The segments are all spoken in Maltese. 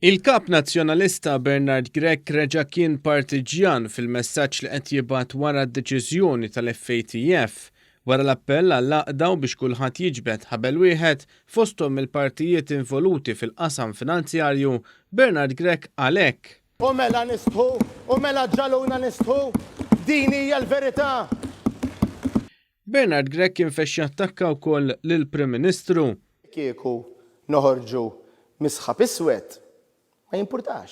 Il-Kap Nazzjonalista Bernard Grech reġa' kien partiġġjan fil-messaġġ li qed jibgħat wara d-deċiżjoni tal-FATF. Wara l-appell għall-għaqda u biex kulħadd jiġbed ħabel wieħed, fosthom mill-partijiet involuti fil-qasam finanzjarju, Bernard Grech qal hekk. U mela nistħu, u mela ġġagħluna nistħu, din hija l-verità. Bernard Grech kien fex jattakka wkoll lill-Prim Ministru. Kieku noħorġu mis-sħab iswed, ma jimpurtax.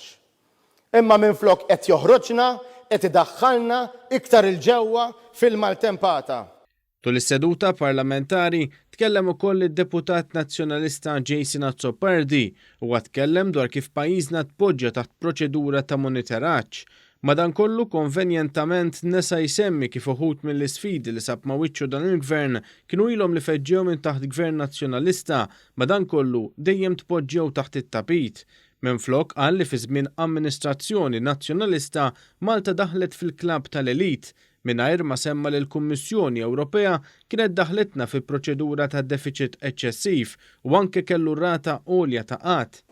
Imma minflok qed joħroġna, qed idaħħalna iktar 'il ġewwa fil-maltempata. Tul is-seduta parlamentari, tkellem ukoll id-Deputat Nazzjonalista Jason Azzopardi. Huwa tkellem dwar kif pajjiżna tpoġġa taħt proċedura ta' monitoraġġ. Madankollu, konvenjentament nesa jsemmi kif uħud mill-isfidi li sab ma' wiċċu dan il-Gvern kienu ilhom li feġġew minn taħt Gvern Nazzjonalista, madankollu dejjem tpoġġew taħt it-tapit. Minflok qal li fi żmien amministrazzjoni Nazzjonalista Malta daħlet fil-klabb tal-elite, mingħajr ma semma li l-Kummissjoni Ewropea kienet daħlitna fi proċedura ta' defiċit eċċessiv u anke kellu rata għolja ta' qgħad.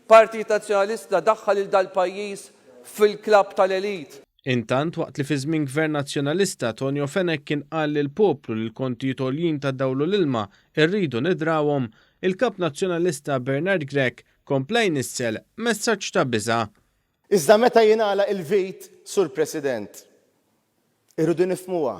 Partit Nazzjonalista daħħal lil dal-pajjiż fil-klabb tal-elite. Intant, waqt li fi żmien Gvern Nazzjonalista Tonio Fenech kien qal lill-poplu li l-kontijiet għoljin tad-dawl u l-ilma rridu nidrawhom, il-Kap Nazzjonalista Bernard Grech kompla jnissel messaġġ ta' biża'. Iżda meta jingħalaq il-vit, Sur President, irridu nifhmuha.